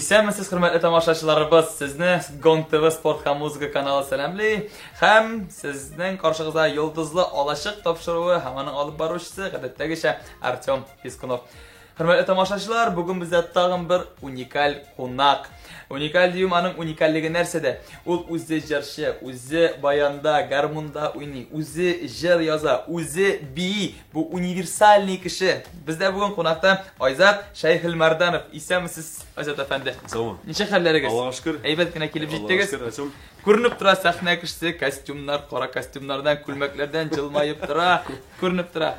Исәнмесез, хөрмәтле тамашачыларыбыз! Сезне Гонг ТВ спорт һәм музыка каналы сәламли. Һәм сезнең каршыгызда Йолдызлы алачык тапшыруы һәм аның алып баручысы, гадәттәгечә, Артем Пискунов. Хөрмәтле тамашачылар, бүген бездә тагын бер уникаль кунак. Уникаль диюем аның уникальлеге нәрсәдә? Ул үзе җырчы, үзе баянда, гармунда уйный, үзе җыр яза, үзе бии. Бу универсальный кеше. Бездә бүген кунакта Айзат Шәйхелмәрданов. Исәнмесез, Айзат әфәнде. Саумы. Ничек хәлләрегез? Аллага шөкер. Әйбәт кенә килеп җиттегез. Аллага шөкер, Артем. Күренеп тора сәхнә кешесе, костюмнар, кара костюмнардан, күлмәкләрдән җылмаеп тора, күренеп тора.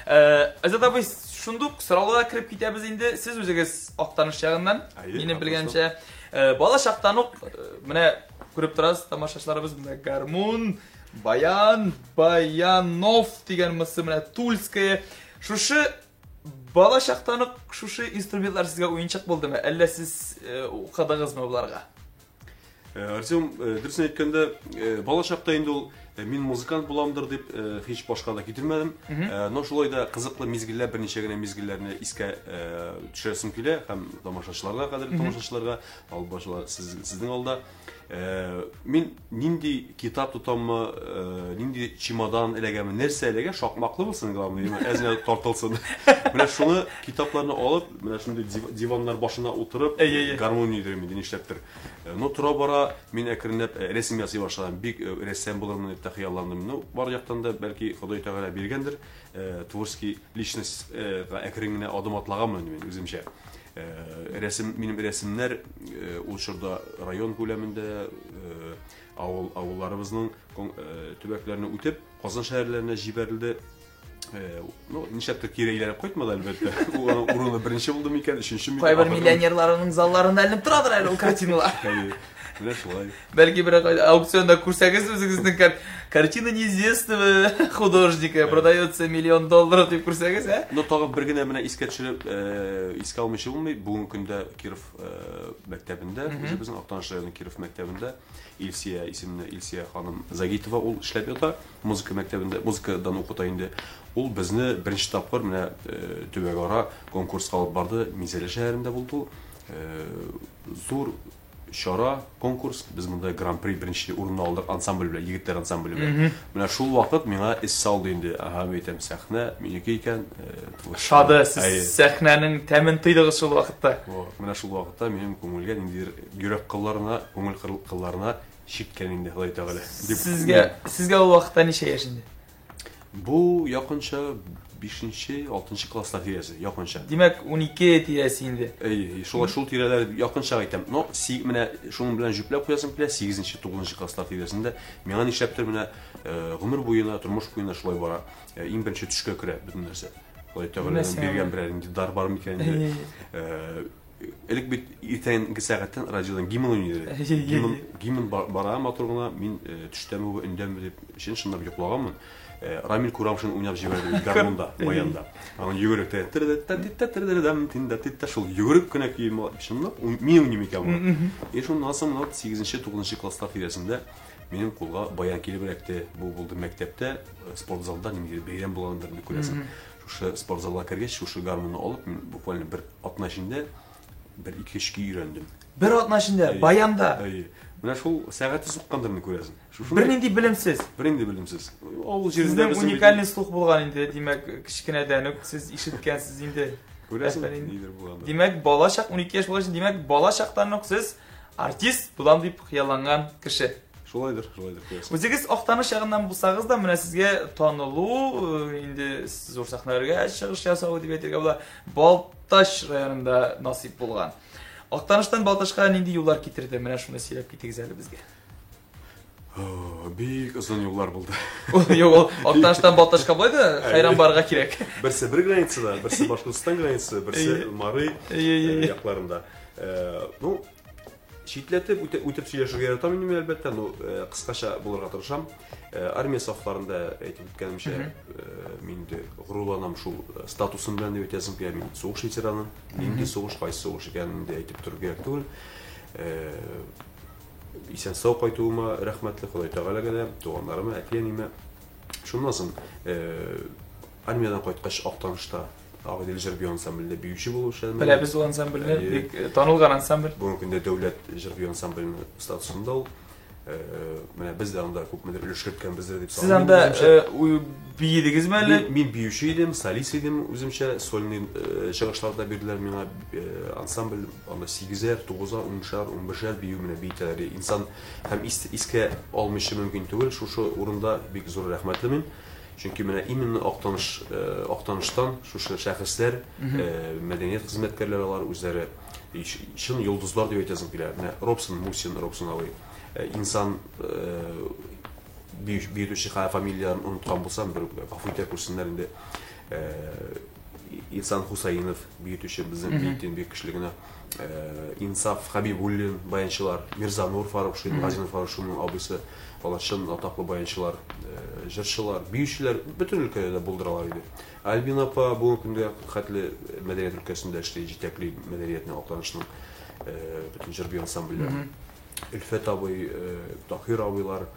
Э, Айзат абый, шундук сорауларга кереп китәбез инде. Сез үзегез Актаныш ягыннан, минем белгәнчә. Э, бала чактан ук э, менә күреп торасыз, тамашачыларыбыз, менә гармун, баян, баянов дигән мысы, менә тульская. Шушы бала чактан ук шушы инструментлар сезгә уенчык булдымы? Әллә сез укыдыгызмы боларга? Артем, дөресен әйткәндә, бала чакта инде ул мин музыкант буламдыр дип һич башка да китермәдем. Но шулай да кызыклы мизгелләр, берничә генә мизгелләрне искә төшерәсем килә һәм тамашачыларга, кадерле тамашачыларга, алып баручылар, сезнең алда. Мин нинди китап тотаммы, нинди чемодан эләгәме, нәрсә эләгә, шакмаклы булсын, главное, әз генә тартылсын. Менә шуны китапларны алып, менә шундый диваннар башына утырып, гармония йөрим инде, нишләптер. Но тора-бара мин әкренләп рәсем ясый башладым. Бик рәссам булырмын дип тә хыялландым. Ну, бар яктан да бәлки Ходай Тәгалә биргәндер, творческий личностька әкрен генә адым атлаганмын инде мин үземчә. Рәсем, минем рәсемнәр ул чорда район күләмендә, авыл, авылларыбызның төбәкләрне үтеп, Казан шәһәрләренә җибәрелде. Ну, нишләптер кире әйләнеп кайтмады, әлбәттә. Ул аның урыны беренче булды микән, өченче микән? Кайбер миллионерларының залларында эленеп торадыр әле ул картиналар. Әйе, менә шулай. Бәлки бер аукционда күрсәгез үзегезнең картина неизвестного художника продается миллион долларов дип күрсәгез, ә? Но тагын бер генә менә искә төшереп, искә алмыйча булмый. Бүгенге көндә Киров мәктәбендә, үзебезнең Актаныш районы Киров мәктәбендә Илсия исемле Илсия ханым Загитова ул эшләп ята. Музыка мәктәбендә музыкадан укыта инде. Ул безне беренче тапкыр менә төбәкара конкурска алып барды. Минзәлә шәһәрендә булды ул. Зур чара, конкурс. Без монда гран-при беренче урынны алдык ансамбль белән, егетләр ансамбле белән. Менә шул вакыт миңа эз салды инде. Ага, мин әйтәм, сәхнә минеке икән. Ошады, сез сәхнәнең тәмен тойдыгыз шул вакытта. Менә шул вакытта минем күңелгә ниндидер йөрәк кылларына, күңел кылларына Чиккән инде Ходай Тәгалә. Дип. Сезгә, сезгә ул вакытта ничә яшь инде? Бу якынча 5-нче, 6-нчы класслар тирәсе, якынча. Димәк, 12 тирәсе инде. Әйе, шулай шул тирәләр якынча әйтәм. Но си, менә шуның белән җөпләп куясым килә, 8-нче, 9-нчы класслар тирәсендә миңа нишләптер менә э, гомер буена, тормыш буена шулай бара. Э, иң беренче төшкә керә бөтен нәрсә. Ходай Тәгаләнең биргән берәр инде дар бар микән инде. Э, Элек бит иртәнге сәгатьтән радиодан гимн уйный иде. Гимн, гимн бара матур гына. Мин э, төштәме бу, өндәме дип чын чынлап йоклаганмын. Э, Рамил Курамшин уйнап җибәрде бит гармунда, баянда. Аның йөгерек тә тә шул йөгерек кенә көе чынлап мин уйныйм икән моны. И шуннан соң менә 8-9 класслар тирәсендә минем кулга баян килеп эләкте. Бу булды мәктәптә, э, спортзалда ниндидер бәйрәм булгандыр, күрәсең. Шушы спортзалга кергәч, шушы гармунны алып, мин буквально бер атна эчендә бер ике өч көй өйрәндем. Бер атна эчендә, баянда. Әйе. Менә шул сәгате суккандыр инде күрәсең. Шушындый Бернинди белемсез. Бернинди белемсез. Авыл җирендә безнең уникальный слух булган инде, димәк, кечкенәдән үк сез ишеткәнсез инде. Күрәсең, нидер булгандыр. Димәк, бала чак 12 яшь булгач, димәк, бала чактан ук сез артист булам дип хыялланган кеше. Шулайдыр, шулайдыр күрәсең. Үзегез Актаныш ягыннан булсагыз да, менә сезгә танылу, э, инде зур сәхнәләргә чыгыш ясау дип әйтергә була, Балтач районында насыйп булган. Актаныштан Балтачка нинди юллар китерде? Менә шуны сөйләп китегез әле безгә. Бик озын юллар булды. Юк, ул Актаныштан Балтачка болай да хәйран барырга кирәк. Берсе бер границада, берсе Башкортстан границасы, берсе Мары э, якларында. Э, ну, Читләтеп үтеп сөйләшергә яратам инде мин, әлбәттә, но э, кыскача булырга тырышам. Э, армия сафларында әйтеп үткәнемчә, э, мин инде горурланам шул статусым белән дип әйтәсем килә. Мин сугыш ветераны. Нинди сугыш, кайсы сугыш икәнен инде әйтеп тору кирәк түгел. Исән сау кайтуыма рәхмәтле Ходай Тәгаләгә дә, туганнарыма, әти-әниемә. Шуннан соң армиядән кайткач Актанышта Агыйдел җыр бию ансамблендә биюче булып эшләдем. Беләбез ул ансамбльне, бик танылган ансамбль. Бүгенге көндә дәүләт җыр бию ансамбленең статусында ул. Менә без дә анда күпмедер өлеш керткәнбездер дип саныйм. Сез анда биедегезме әллә? Мин биюче идем, солист идем үземчә, сольный чыгышлар да бирделәр миңа. Ансамбль анда сигезәр, тугызар, уншар, унбершәр бию менә биетәләр. Инсан һәм искә алмыйча мөмкин түгел. Шушы урында бик зур рәхмәтле мин. Чөнки менә именно Актаныш, Актаныштан шушы шәхесләр, мәдәният хезмәткәрләре алар үзләре чын йолдызлар дип әйтәсем килә. Менә Робсон Мусин, Робсон абый, инсан биюче фамилияләрен оныткан булсам, бер гафу итә күрсеннәр инде. Инсан Хусаинов биетүче безнең биетен бик көчле генә. Инсаф Хабибуллин баянчылар, Мирзанур Фарукшин, Газинур Фарукшинның абыйсы, алар чын атаклы баянчылар, җырчылар, биючеләр бөтен өлкәдә дә булдыралар иде. Альбина апа бүгенге көндә хәтле мәдәният өлкәсендә эшли, җитәкли мәдәниятне Актанышның бөтен җыр-бию ансамбльләрен. Өлфәт абый, Таһир абыйлар.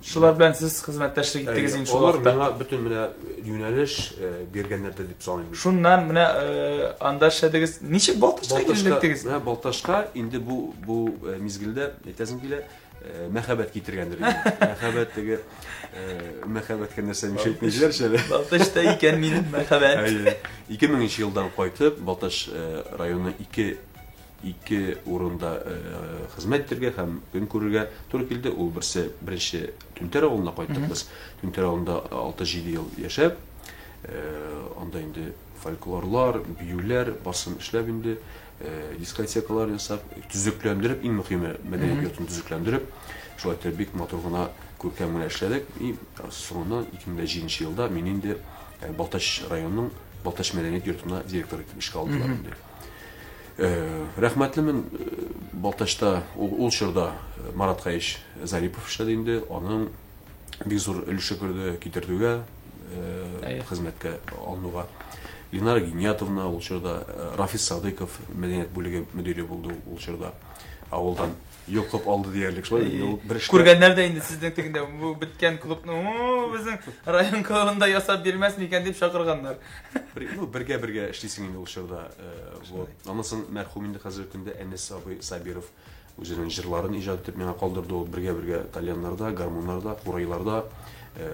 Шулар белән сез хезмәттәшлек иттегез инде шул вакытта. Алар миңа бөтен менә юнәлеш биргәннәрдер дип саныйм. Шуннан менә анда эшләдегез. Ничек Балтачка килеп эләктегез? Менә Балтачка инде бу мизгелдә әйтәсем килә, мәхәббәт китергәндер инде. Мәхәббәт теге мәхәббәткә нәрсә ничә әйтмиләр әле. Балтачта икән минем мәхәббәт. Әйе. 2000 елдан кайтып, Балтач районы ике урында хезмәт итәргә һәм көн күрергә туры килде. Ул берсе беренче Түнтәр авылына кайттык без. Түнтәр авылында 6-7 ел яшәп, анда инде фольклорлар, биюләр барсын эшләп инде, дискотекалар ясап, төзекләндереп, иң мөһиме мәдәният йортын төзекләндереп, шулай итеп бик матур гына, күркәм генә эшләдек. И соңыннан 2007 елда мин инде Балтач районының Балтач мәдәният йортына директор итеп эшкә алдылар инде. Рәхмәтлемен, Балтачта ул чорда Марат Хәеш Зарипов эшләде инде, аның бик зур өлеше керде китертүгә, хезмәткә алынуга. Ленара Гиниятовна ул чорда, Рафис Садыйков мәдәният бүлеге мөдире булды ул чорда. Авылдан йолкып алды диярлек шулай ул бер эштә. Күргәннәр дә инде сезнең тегендә бу беткән клубны безнең район клубында ясап бирмәс микән дип чакырганнар. Бер, ну, бергә-бергә эшлисең инде ул чорда. Вот. Аннан соң мәрхүм инде хәзерге көндә Әнәс абый Сабиров үзенең җырларын иҗат итеп миңа калдырды. Ул бергә-бергә тальяннарда, гармуннарда, курайларда,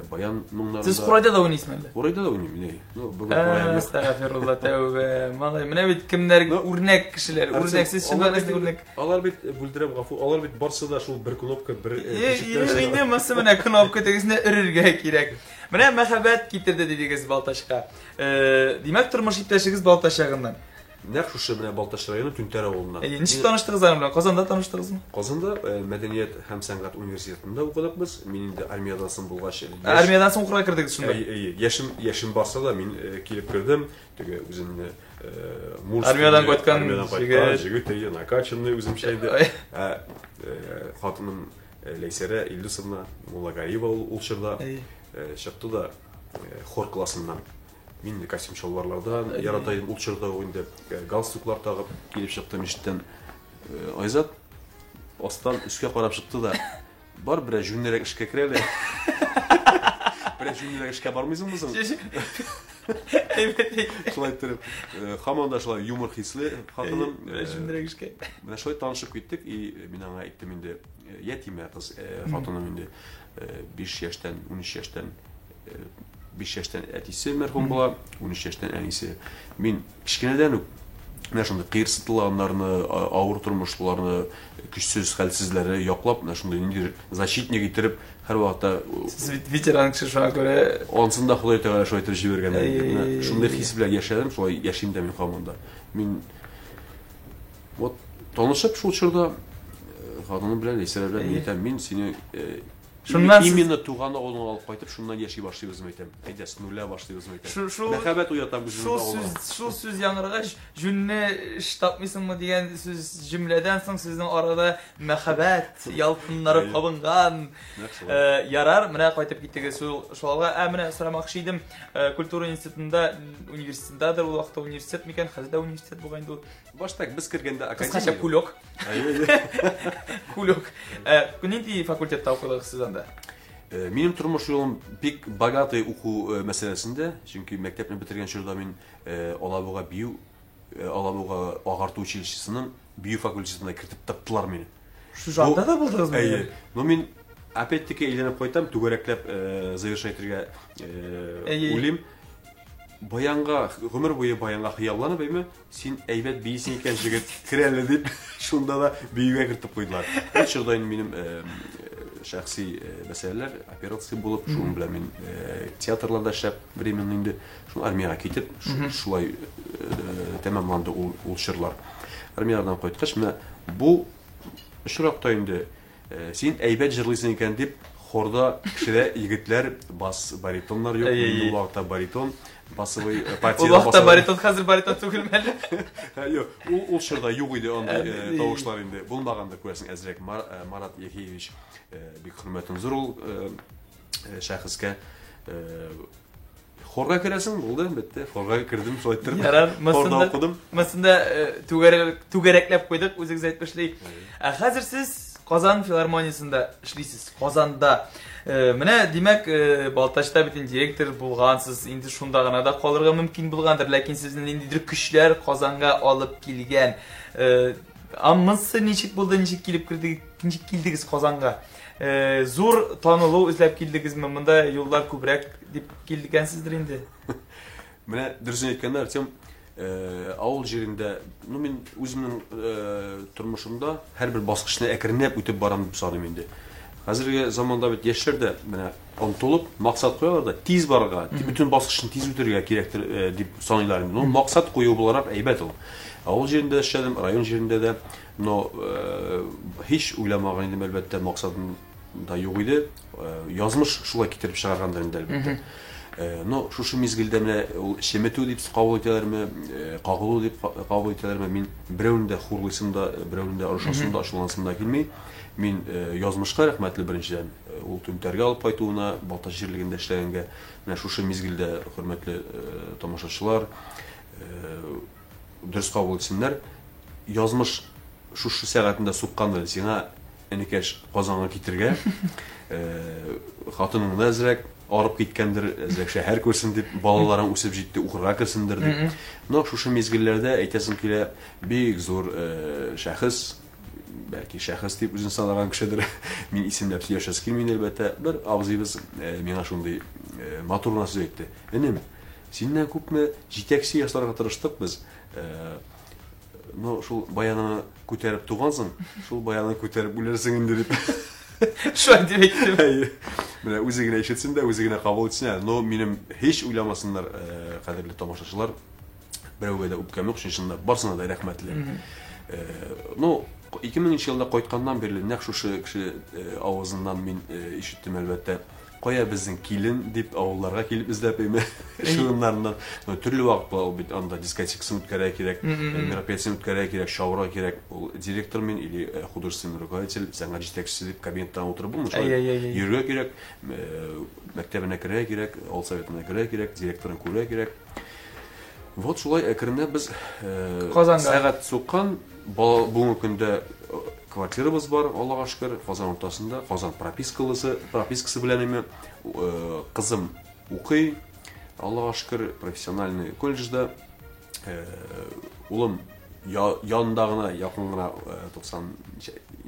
баян моңнарында. Сез курайда да уйныйсызмы әллә? Курайда да уйныйм, не. Ну, бүген кураем юк. Әстәгъфирулла, тәүбә. Малай, менә бит кемнәр үрнәк кешеләр. Үрнәк, сез чыннан да үрнәк. Алар бит бүлдерәм, гафу, алар бит барсы да шул бер кнопка, бер тишектән. Инде монысы менә кнопка тегесенә өрергә кирәк. Менә мәхәббәт китерде дидегез Балтачка. Димәк, тормыш иптәшегез Балтач ягыннан. Нәкъ шушы менә Балтач районы Түнтәр авылыннан. Әйе, ничек таныштыгыз аның белән? Казанда таныштыгызмы? Казанда мәдәният һәм сәнгать университетында укыдык без. Мин инде армиядән соң булгач, Армиядән соң укырга кердегез шунда? Әйе, әйе. Яшем, яшем барса да, мин килеп кердем. Теге үземне армиядән кайткан җегет, җегет, әйе, накачанный үземчә инде. Ә хатыным Ләйсәрә Илдусовна Муллагалиева ул чорда чыкты да хор классыннан. Мин костюм чалбарлардан ярата идем ул чорда ук инде галстуклар тагып килеп чыктым ишектән. Айзат астан өскә карап чыкты да, бар бераз җүнлерәк эшкә кер әле. Бераз җүнлерәк эшкә бармыйсыңмы соң? Шулай иттереп, һаман да шулай юмор хисле хатыным. Бераз җүнлерәк эшкә. Менә шулай танышып киттек, и мин аңа әйттем инде, ятимә кыз, хатыным инде 5 яшьтән, 13 яшьтән 5 яшьтән әтисе мәрхүм була, 13 яшьтән әнисе. Мин кечкенәдән үк менә шундый кыерсытылганнарны, авыр тормышлыларны, көчсез, хәлсезләрне яклап, менә шундый ниндидер защитник иттереп, һәрвакытта Сез бит ветеран кеше, шуңа күрә Ансын да Ходай Тәгалә шулай итеп җибәргән. Менә шундый хис белән яшәдем, шулай яшим дә мин һаман да. Мин вот танышып шул чорда хатыным белән, Ләйсәрә белән, мин әйтәм, мин сине Шуннан именно туган авылыңа алып кайтып, шуннан яши башлыйбыз, әйтәм. Әйдә, с нуля башлыйбыз, әйтәм. Шул мәхәббәт уятам үземнең шул сүз, шул сүз яңгырагач, җүнле эш тапмыйсыңмы дигән сүз җөмләдән соң сезнең арада мәхәббәт ялкыннары кабынган. Ярар, менә кайтып киттегез шул шулга. Ә менә сорамакчы идем, культура институтында, университетындадыр ул вакытта университет микән, хәзер дә университет булган инде ул. Башта без кергәндә академия. Кыскача кулек. Кулек. Нинди факультетта укыдыгыз сез анда? Минем тормыш юлым бик богатый уку мәсьәләсендә, чөнки мәктәпне бетергән чорда мин Алабуга бию, Алабуга агарту училищесының бию факультетына кертеп тыктылар мине. Шушы анда да булдыгызмы? Әйе. Но мин опять-таки әйләнеп кайтам, түгәрәкләп завершать итәргә уйлыйм. Баянга, гомер буе баянга хыялланып, әйме, син әйбәт биисең икән, җегет, кер әле дип, шунда да биюгә кертеп куйдылар. Ул чорда инде минем шәхси мәсьәләләр, операция булып, шуның белән мин театрларда эшләп, временно инде, шул армиягә китеп, шулай тәмамланды ул чорлар. Армиядән кайткач, менә бу очракта инде Син әйбәт җырлыйсың икән дип, хорда кешедә егетләр бас баритоннар юк, мин ул вакытта баритон, басовый партияда. Ул вакытта баритон, хәзер баритон түгелме әле? Юк, ул чорда юк иде андый тавышлар инде. Булмагандыр, күрәсең, әзрәк Марат Яхиевич бик хөрмәтем зур ул шәхескә. Хорга керәсең, булды, бетте. Хорга кердем, шулай иттереп. Ярар, Хорда укыдым. Монысында түгәрәкләп куйдык, үзегез әйтмешли. Ә хәзер сез Казан филармониясендә эшлисез, Казанда. Менә, димәк, Балтачта бит инде директор булгансыз, инде шунда гына да калырга мөмкин булгандыр, ләкин сезне ниндидер көчләр Казанга алып килгән. Ә монысы ничек булды, ничек килеп кердегез, ничек килдегез Казанга? Зур танылу эзләп килдегезме? Монда юллар күбрәк дип килгәнсездер инде. Менә дөресен әйткәндә, Артем, авыл җирендә, ну мин үземнең тормышымда һәрбер баскычны әкренләп үтеп барам дип саныйм инде. Хәзерге заманда бит яшьләр дә менә омтылып, максат куялар да, тиз барырга, бөтен баскычны тиз үтәргә кирәктер дип саныйлар инде. Ну, максат кую буларак әйбәт ул. Авыл җирендә эшләдем, район җирендә дә. Но һич уйламаган идем, әлбәттә, максатым да юк иде. Язмыш шулай китереп чыгаргандыр инде, әлбәттә. Но шушы мизгелдә менә ул чеметү дип кабул итәләрме, кагылу дип кабул итәләрме, мин берәүне дә хурлыйсым да, берәүне дә орышасым да, ачуланасым да килми. Мин язмышка рәхмәтле беренчедән, ул Түнтәргә алып кайтуына, Балтач җирлегендә эшләгәнгә. Менә шушы мизгелдә, хөрмәтле тамашачылар, дөрес кабул итсеннәр. Язмыш шушы сәгатендә суккандыр сиңа, энекәш, Казанга китергә. Хатының да әзрәк арып киткәндер, әзрәк шәһәр күрсен дип, балаларың үсеп җитте, укырга керсендер дип. Но шушы мизгелләрдә әйтәсем килә, бик зур шәхес, бәлки шәхес дип үзен санаган кешедер. Мин исемләп сөйләшәсе килми инде, әлбәттә. Бер абзыебыз миңа шундый матур гына сүз әйтте. Энем, синнән күпме җитәкче ясарга тырыштык без. Ну, шул баяныңны күтәреп тугансың, шул баянны күтәреп үләрсең инде дип. Шулай дип әйттем. Әйе. Менә үзе генә ишетсен дә, үзе генә кабул итсен әле. Но минем һич уйламасыннар, кадерле тамашачылар, берәүгә дә үпкәм юк, чын чынлап барсына да рәхмәтле. Ну, 2000 елда кайтканнан бирле нәкъ шушы кеше авызыннан мин ишеттем, әлбәттә. Кая безнең килен дип авылларга килеп эзләп әйме шырыннарыннан. Ну, төрле вакыт була ул бит, анда дискотекасын үткәрергә кирәк, мероприятиесен үткәрергә кирәк, чабырга кирәк. Ул директор мин или художественный руководитель, сәнгать җитәкчесе дип кабинеттан утырып булмый. Шулай йөрергә кирәк, мәктәбенә керергә кирәк, авыл советына керергә кирәк, директорын күрергә кирәк. Вот шулай әкренләп без Казанга сәгать суккан, бүгенге көндә квартирабыз бар, Аллага шөкер, Казан уртасында, Казан пропискалысы, пропискасы белән име, кызым укый, Аллага шөкер, профессиональный колледжда, улым янында гына, якын гына, 90,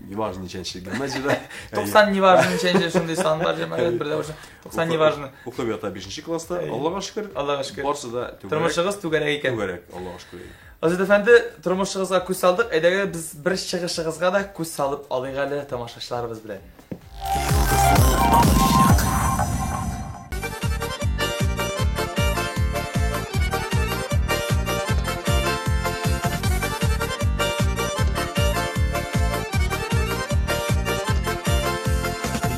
неважно ничәнче гимназиядә. 90 неважно ничәнче, шундый сан бар, җәмәгать, бер дә булса. 90 неважно. Укып ята 5 класста, Аллага шөкер. Аллага шөкер. Барсы да түгәрәк. Тормышыгыз түгәрәк икән. Түгәрәк, Аллага шөкер. Азат әфәнде, тормышыгызга күз салдык. Әйдәгез, без бер чыгышыгызга да күз салып алыйк әле тамашачыларыбыз белән.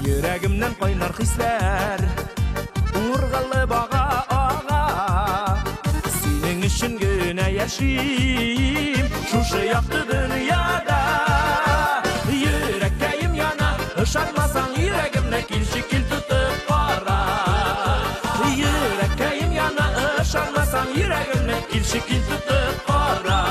Йөрәгемнән кайнар хисләр ургылып ага, ага. Синең өчен генә яшим шушы якты дөньяда. Йөрәккәем яна, ышанмасаң йөрәгемне килче кил тотып кара. Йөрәккәем яна, ышанмасаң йөрәгемне килче кил тотып кара.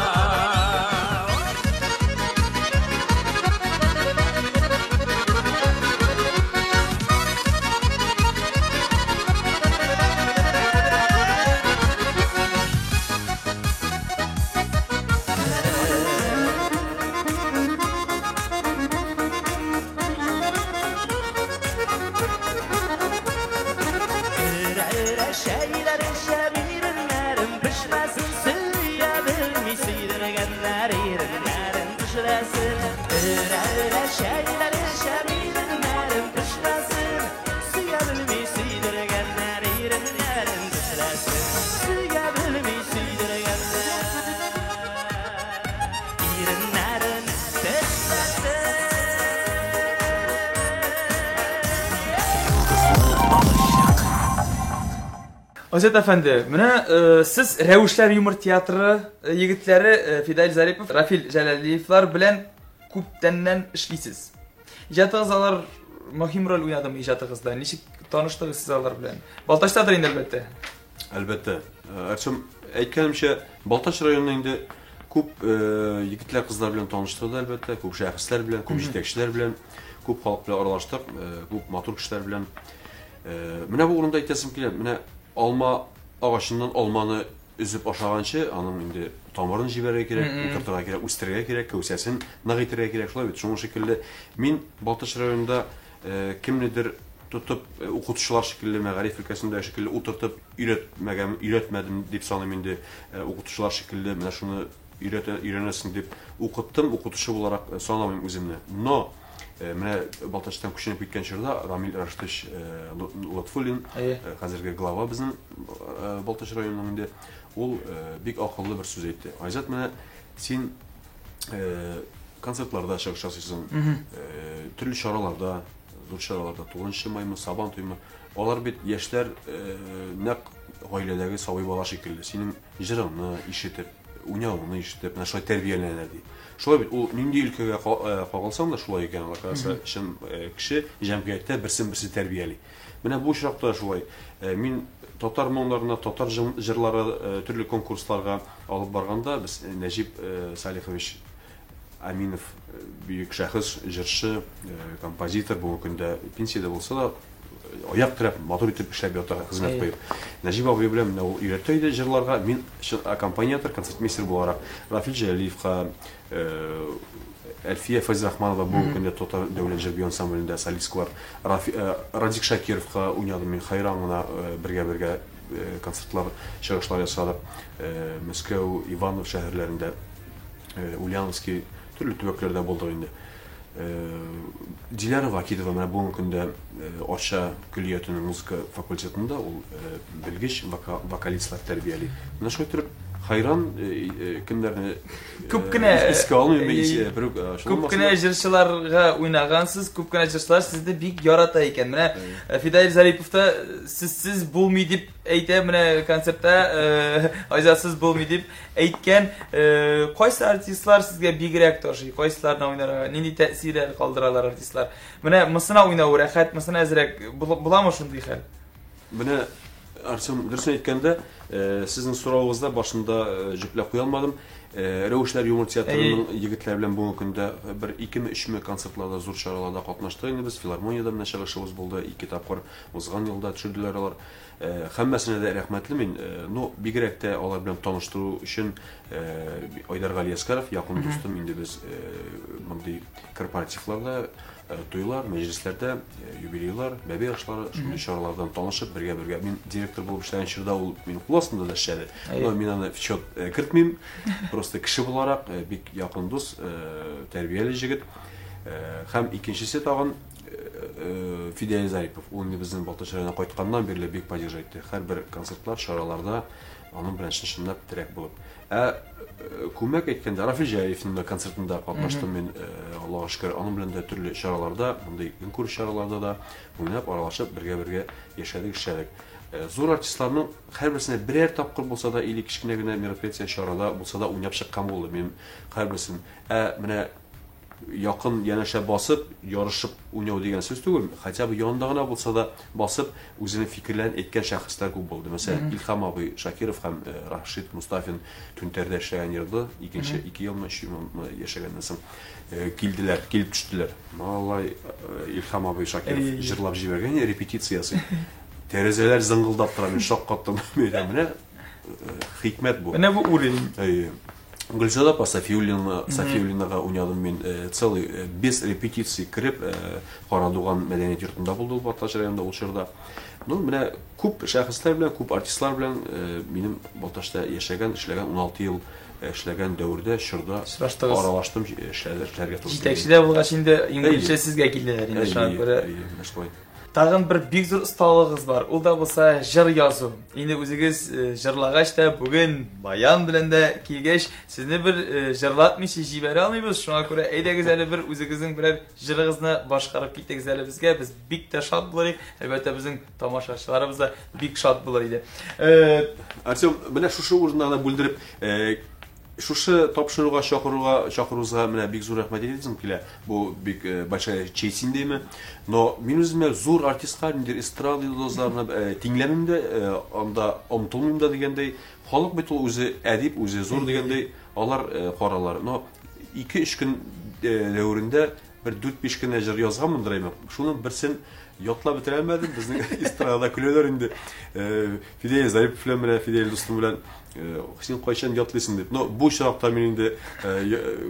Азат әфәнде, менә сез Рәвешләр юмор театры егетләре Фидаил Зарипов, Рафил Җәләлиевлар белән күптәннән эшлисез. Иҗатыгыз алар мөһим роль уйнадымы иҗатыгызда? Ничек таныштыгыз сез алар белән? Балтачтадыр инде, әлбәттә. Әлбәттә. Артем, әйткәнемчә, Балтач районы инде күп егетләр, кызлар белән таныштырды, әлбәттә, күп шәхесләр белән, күп җитәкчеләр белән, күп халык белән аралаштык, күп матур кешеләр белән. Менә бу урында әйтәсем килә, менә алма агачыннан алманы өзеп ашаганчы, аның инде тамырын җибәрергә кирәк, утыртырга кирәк, үстерергә кирәк, кәүсәсен нык итәргә кирәк, шулай бит. Шуның шикелле мин Балтач районында кемнедер тотып, укытучылар шикелле, мәгариф өлкәсендә шикелле утыртып өйрәтмәгән, өйрәтмәдем дип саныйм инде. Укытучылар шикелле менә шуны өйрәтә, өйрәнәсең дип укыттым, укытучы буларак санамыйм үземне. Но менә Балтачтан күченеп киткән чорда Рамил Рашитович Лотфуллин, хәзерге глава безнең Балтач районының инде, ул бик акыллы бер сүз әйтте. Айзат, менә син концертларда чыгыш ясыйсың, төрле чараларда, зур чараларда, 9 маймы, Сабан туймы, алар бит яшьләр нәкъ гаиләдәге сабый бала шикелле, синең җырыңны ишетеп, уйнавыңны ишетеп, менә шулай тәрбияләнә ди. Шулай бит, ул нинди өлкәгә кагылсаң да шулай икән, оказывается, чын кеше җәмгыятьтә берсен-берсе тәрбияли. Менә бу очракта да шулай. Мин татар моңнарына, татар җырлары төрле конкурсларга алып барганда, без Нәҗип Салихович Аминов бөек шәхес, җырчы, композитор, бүгенге көндә пенсиядә булса да, аяк терәп, матур итеп эшләп ята, хезмәт куеп. Нәҗип абый белән менә ул өйрәтә иде җырларга, мин аккомпаниатор, концертмейстер буларак Рафил Җәләлиевка, Әлфия Фәйзрахманова бүгенге көндә Татар дәүләт җыр-бию ансамблендә солисткалар, Радик Шакировка уйнадым мин, хәйран гына бергә-бергә концертлар, чыгышлар ясадык. Мәскәү, Иванов шәһәрләрендә. Ульяновский төрле төбәкләрдә булдык инде. Диляра Вакитова менә бүгенге көндә Арча көллиятенең музыка факультетында ул белгеч вокалистлар тәрбияли. Менә шулай итеп хайран кемнәрне күп кенә искә алмыйм мин берүк күп кенә җырчыларга уйнагансыз, күп кенә җырчылар сезне бик ярата икән. Менә Фидаил Зарипов та сезсез булмый дип әйтә, менә концертта Айзатсыз булмый дип Әйткән, кайсы артистлар сезгә бигрәк ташый, кайсыларына уйнарга, нинди тәэсирләр калдыралар артистлар? Менә монысына уйнау рәхәт, монысына әзрәк буламы шундый хәл? Менә, Артем, дөресен әйткәндә, сезнең соравыгызда башында җөпләп куя алмадым. Рәвешләр юмор театрының егетләре белән бүгенге көндә бер икеме, өчме концертларда, зур чараларда катнаштык инде без. Филармониядә менә чыгышыбыз булды, ике тапкыр узган елда төшерделәр алар. Һәммәсенә дә рәхмәтле мин. Ну, бигрәк тә алар белән таныштыру өчен Айдар Галиәскәров, якын дустым, инде без мондый корпоративларда, туйлар, мәҗлесләрдә, юбилейлар, бәби ашлары, шундый чаралардан танышып, бергә-бергә. Мин директор булып эшләгән чорда ул минем кул астында да эшләде. Но мин аны в счет кертмим. Просто кеше буларак бик якын дус, тәрбияле җегет. Һәм икенчесе тагын Фидәил Зарипов, ул инде безнең Балтач районына кайтканнан бирле бик поддерживать итте. Һәрбер концертлар, чараларда аның белән чын-чынлап терәк булып. Ә күмәк әйткәндә, Рафил Җәлиевның да концертында катнаштым мин, Аллага шөкер, аның белән дә төрле чараларда, мондый көнкүреш чараларда да уйнап, аралашып, бергә-бергә яшәдек, эшләдек. Зур артистларның һәрберсенә берәр тапкыр булса да или кечкенә генә мероприятие, чарада булса да уйнап чыккан булды мин һәрберсен. Ә менә якын янәшә басып, ярышып уйнау дигән сүз түгел, хотя бы янында гына булса да басып, үзенең фикерләрен әйткән шәхесләр күп булды. Мәсәлән, Илһам абый Шакиров һәм Рашид Мустафин Түнтәрдә эшләгән елда, икенче ике елмы, өч елмы яшәгәннән соң килделәр, килеп төштеләр. Малай, Илһам абый Шакиров җырлап җибәргән, репетиция ясый. Тәрәзәләр зыңгылдап тора, мин шаккаттым. Менә хикмәт бу. Менә бу уровень. Әйе. Гөлзада апа Сафиуллина, Сафиуллинага уйнадым мин целый без репетиции кереп Карадуган мәдәният йортында булды ул Балтач районында ул чорда. Ну, менә күп шәхесләр белән, күп артистлар белән минем Балтачта яшәгән, эшләгән 16 ел эшләгән дәвердә, чорда Тагын бер бик зур осталыгыгыз бар. Ул да булса җыр язу. Инде үзегез җырлагач та, бүген баян белән дә килгәч, сезне бер җырлатмыйча җибәрә алмыйбыз. Шуңа күрә әйдәгез әле бер үзегезнең берәр җырыгызны башкарып китегез әле безгә. Без бик тә шат булыр идек. Әлбәттә, безнең тамашачыларыбыз да бик шат булыр иде. Артем, менә шушы урында гына бүлдереп, шушы тапшыруга чакыруга чакыруызга менә бик зур рәхмәт әйтәсем килә. Бу бик э, большая честь индеме. Но мин үземә зур артистка, ниндидер эстрада йолдызларына э, тиңләмим дә, э, анда омтылмыйм да дигәндәй. Халык бит ул үзе әдип, үзе зур дигәндәй, алар каралар. Но 2-3 көн дәверендә бер 4-5 кенә җыр язганмындыр әйме. Шуның берсен ятлап бетерә алмадым. Безнең эстрадада көләләр инде. Фидәил Зарипов белән менә Фидәил дустым белән син кайчан ятлыйсың дип. Но бу очракта мин инде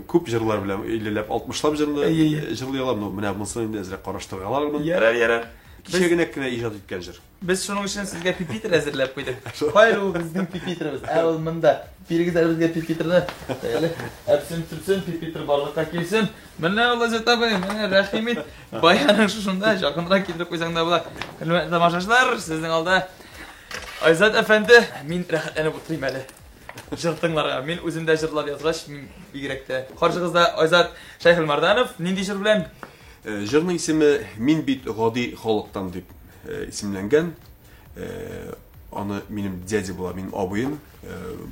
күп җырлар белән 50ләп, 60лап җырны җырлый алам. Но менә монысын инде әзрәк караштыргалармын. Ярар, ярар. Кичә генә кенә иҗат иткән җыр. Без шуның өчен сезгә пипитр әзерләп куйдык. Кайда ул безнең пипитрыбыз? Ә ул монда. Бирегез әле безгә пипитрны. Әле әпсен төпсен пипитр барлыкка килсен. Менә ул Азат абый, менә рәхим ит. Баяның шушында якынрак китереп куйсаң да була. Хөрмәтле тамашачылар, сезнең алда Айзат әфәнде, мин рәхәтләнеп утырыйм әле. Җыр тыңларга. Мин үзем дә җырлар язгач, мин бигрәк тә. Каршыгызда Айзат Шәйхелмәрданов. Нинди җыр белән? Э, җырның исеме Мин бит гади халыктан дип э, исемләнгән. Э, аны минем дядя була, минем абыем,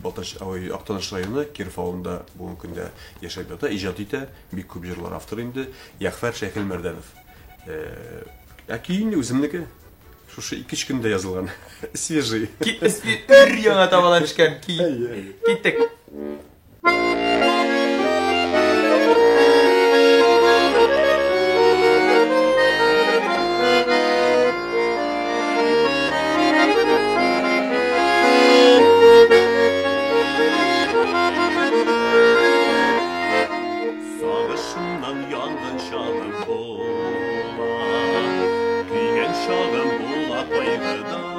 Балтач абый Актаныш районы Киров авылында бүгенге көндә яшәп ята, иҗат итә, бик күп җырлар авторы инде, Ягъфәр Шәйхелмәрдәнов. Ә көй инде үземнеке. Шушы 2-3 көндә язылган. Свежий. Өр яңа табадан төшкән көй. Киттек. Сагышымнан янган чагым була, Көйгән чагым була кайгыдан.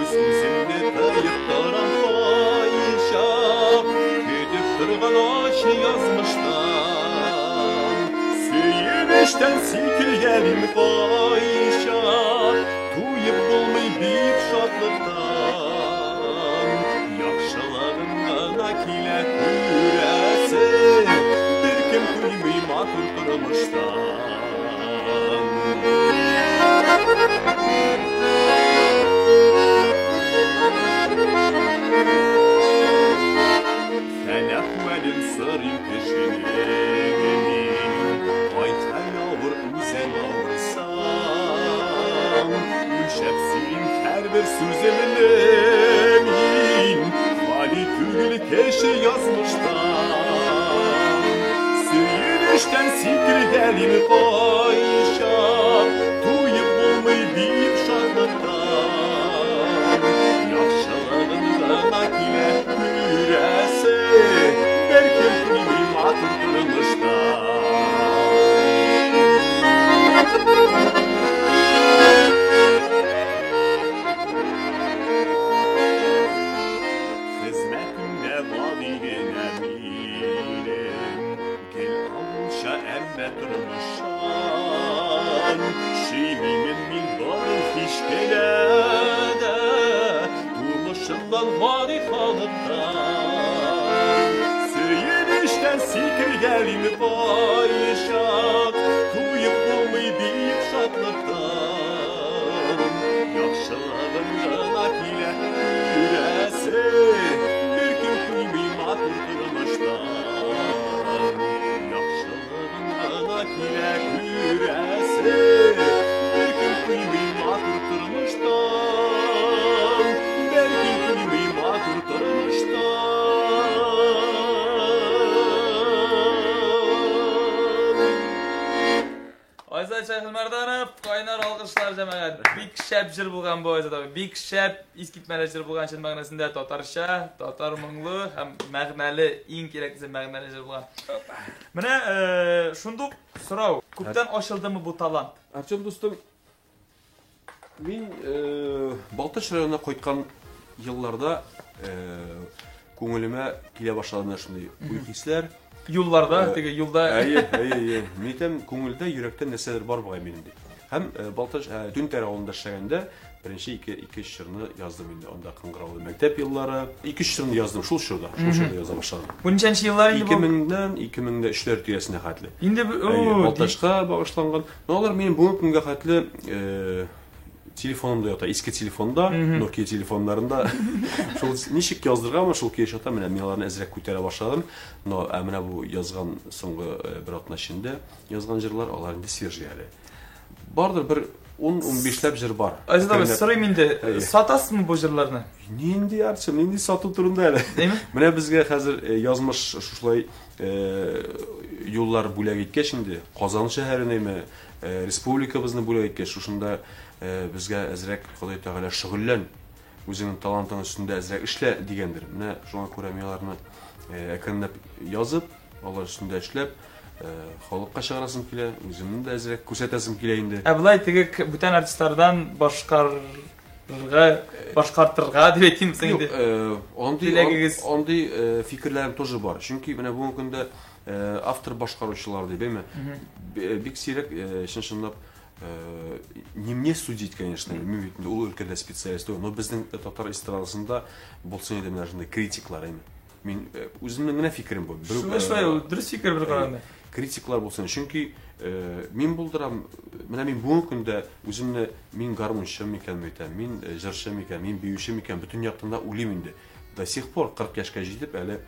Үз-үземне тыеп торам кайчак, Көтеп торган ачы язмыштан. Сөенечтән сикергәлим кайчак, Туеп булмый бит шатлыктан. Яхшылыгым гына килә күрәсе, Беркем туймый матур тормыштан. Хәл-әхвәлен сорыйм кешенең мин, Кай хәл авыр, үзең авырсаң. Үлчәп сөйлим һәрбер сүземне мин, Хали түгел кеше язмыштан. Сөенечтән сикергәлим кайчак, Туеп булмый бик шатлыктан. Яхшылыгын гына килә күрәсе, Беркем туймый матур тормыштан. Хезмәтемдә гади генә минем, Гел авылча, әмма тормышчан. Сөймимен мин барын һич кенә дә, Тумышымнан гади халыктан. Сөенечтән сикергәлим кайчак, Туеп булмый бик шатлыктан. Яхшылыгым гына килә күрәсе, Беркем туймый матур тормыштан. Яхшылыгым гына килә күрәсе, Беркем туймый матур тормыштан. Беркем туймый матур тормыштан. Айзат Шәйхелмәрданов, кайнар алкышлар җәмәгать. Бик шәп җыр булган бу Айзат абый. Бик шәп, искитмәле җыр булган чын мәгънәсендә татарча, татар моңлы һәм мәгънәле, иң кирәклесе мәгънәле җыр булган. Менә шундук сорау, күптән ачылдымы бу талант? Артем дустым, мин Балтач районына кайткан елларда күңелемә килә башлады менә шундый уй-хисләр. Юлларда, теге юлда. Әйе, әйе, әйе. Мин әйтәм, күңелдә, йөрәктә нәрсәдер бар бугай минем дип. Һәм Балтач, Түнтәр авылында эшләгәндә беренче ике, ике өч җырны яздым инде. Анда Кыңгыраулы мәктәп еллары. Ике өч җырны яздым шул чорда. Шул чорда яза башладым. Бу ничәнче еллар инде бу? 2000-дән 2003-ләр тирәсенә хәтле. Инде бу, Балтачка багышланган. Но алар минем бүгенге көнгә хәтле телефонымда ята, иске телефонда, Nokia телефоннарында. Шул ничек яздырганмын, шул көе ята. Менә мин аларны әзрәк күтәрә башладым. Но ә менә бу язган соңгы бер атна эчендә язган җырлар, алар инде свежий әле. Бардыр бер 10-15ләп җыр бар. Айзат абый, сорыйм инде, сатасызмы бу җырларны? Нинди Артем, нинди сату турында әле? Менә безгә хәзер язмыш шушылай юллар бүләк иткәч инде, Казан шәһәренеме, республикабызны бүләк иткәч, шушында безгә әзрәк Ходай Тәгалә шөгыльлән, үзеңнең талантың өстендә әзрәк эшлә дигәндер. Менә шуңа күрә мин аларны әкренләп язып, алар өстендә эшләп, халыкка чыгарасым килә, үземне дә әзрәк күрсәтәсем килә инде. Ә болай теге бүтән артистлардан башкарырга, башкартырга дип әйтим соң инде. Юк, андый, андый фикерләрем тоже бар. Чөнки менә бүгенге көндә автор башкаручылар дип, әйме? Бик сирәк, чын-чынлап, не мне судить, конечно, мин бит инде ул өлкәдә специалист түгел, но безнең татар эстрадасында булсын иде менә шундый критиклар, әйме? Мин үземнең генә фикерем бу. Шулай, шулай, ул дөрес фикер бер караганда. Критиклар булсын. Чөнки мин булдырам, менә мин бүгенге көндә үземне мин гармунчы микән әйтәм, мин җырчы микән, мин биюче микән, бөтен яктан да уйлыйм инде. До сих пор 40 яшькә җитеп әле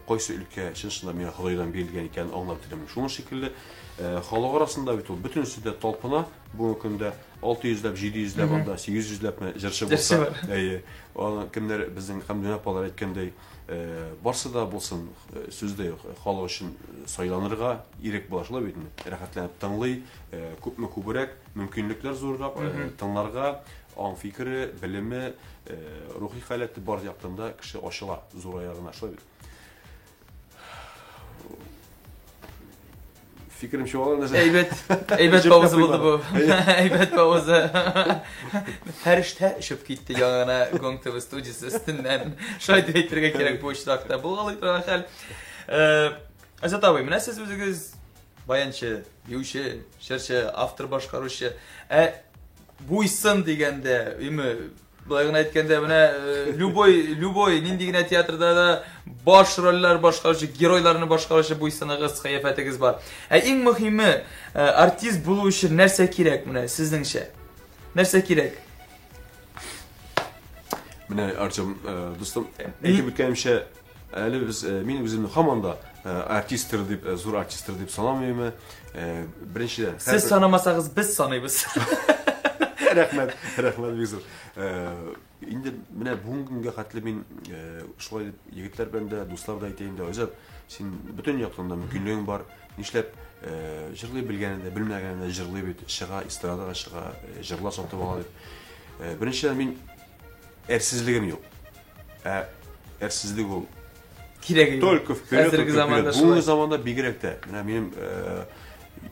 кайсы өлкә чын-чынлап миңа Ходайдан бирелгән икәнен аңлап бетерәм. Шуның шикелле халык арасында бит ул бөтенесе дә талпына бүгенге көндә 600 ләп, 700 ләп анда, 800 ләпме җырчы булса. Әйе. Аны кемнәр безнең Хәмдүнә апалар әйткәндәй, барсы да булсын, сүз дә юк, халык өчен сайланырга ирек була шулай бит инде. Рәхәтләнеп тыңлый, күпме күбрәк, мөмкинлекләр зуррак, тыңларга, аң фикере, белеме, рухи халәте бар яктан да кеше ачыла, зурая гына шулай бит. Фикерем чуала нәрсә. Әйбәт, әйбәт пауза булды бу. Әйбәт пауза. Фәрештә очып китте яңа гына Гонг ТВ студиясе өстеннән. Шулай дип әйтергә кирәк бу очракта. Булгалый торган хәл. Азат абый, менә сез үзегез баянчы, биюче, җырчы, автор башкаручы. Ә буйсын дигәндә, име Былай гына әйткәндә, менә э, любой, любой, нинди генә театрда да баш рольләр башкаручы, геройларны башкаручы буйсыныгыз, кыяфәтегез бар. Ә иң мөһиме, э, артист булу өчен нәрсә кирәк менә сезнеңчә? Нәрсә кирәк? Менә Артем, э, дустым, әйтеп үткәнемчә, әле без мин үземне һаман да артистр дип, зур артистр дип санамыйм. Беренчедән, Сез санамасагыз, без саныйбыз. Рәхмәт, рәхмәт бик зур. Инде менә бүгенге көнгә хәтле мин шулай дип егетләр белән дә, дуслар да әйтә инде, Айзат, син бөтен яктан да мөмкинлегең бар. Нишләп җырлый белгәне дә, белмәгәне дә җырлый бит, чыга, эстрадага чыга, җырлар сатып ала дип. Беренчедән, мин әрсезлегем юк. Ә әрсезлек ул кирәге юк. Только вперед, только вперед. Бүгенге заманда бигрәк тә. Менә минем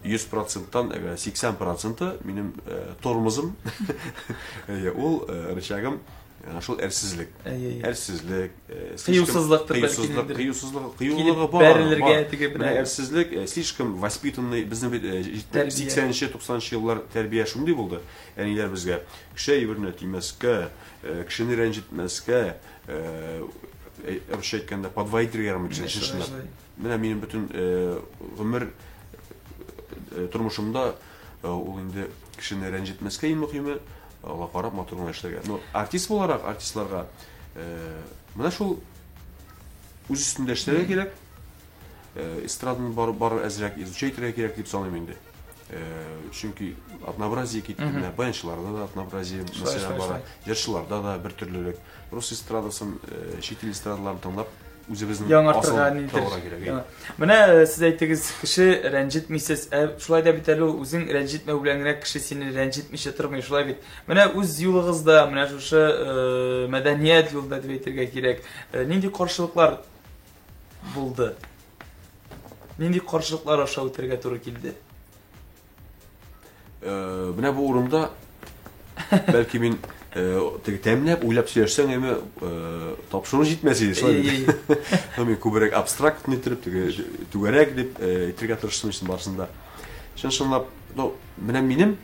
100 проценттан 80 проценты минем тормозым. Ул рычагым шул әрсезлек. Әрсезлек, кыюсызлык, кыюсызлык, кыюсызлык, кыюлыгы бар. Бәрелергә теге менә әрсезлек, слишком воспитанный безнең бит 80-нче, 90-нчы еллар тәрбия шундый булды. Әниләр безгә кеше әйберенә тимәскә, кешене рәнҗетмәскә, русча әйткәндә, подвоить ярамый кешене чын-чынлап. Менә минем бөтен гомер тормышымда ул инде кешене рәнҗетмәскә иң мөһиме, алга карап матур гына эшләргә. Но артист буларак, артистларга менә шул үз өстендә эшләргә кирәк. Эстраданы бар, бар әзрәк изучать итәргә кирәк дип саныйм инде. Чөнки однообразие китте, менә баянчыларда да однообразие мәсәлән бара, җырчыларда да бер төрлелек. Рус эстрадасын, чит ил эстрадаларын тыңлап, үзебезнең яңартырга нидер. Менә сез әйттегез, кеше рәнҗетмисез. Ә шулай да бит әле ул үзең рәнҗетмәү белән генә кеше сине рәнҗетмичә тормый, шулай бит. Менә үз юлыгызда, менә шушы мәдәният юлында дип әйтергә кирәк. Нинди каршылыклар булды? Нинди каршылыклар аша үтәргә туры килде? Менә бу урында бәлки мин теге тәмләп уйлап сөйләшсәң, әмма тапшыру җитмәс иде, шулай бит. Мин күбрәк абстрактный итеп, теге түгәрәк дип әйтергә тырыштым өчен барысында. Чын-чынлап, ну, менә минем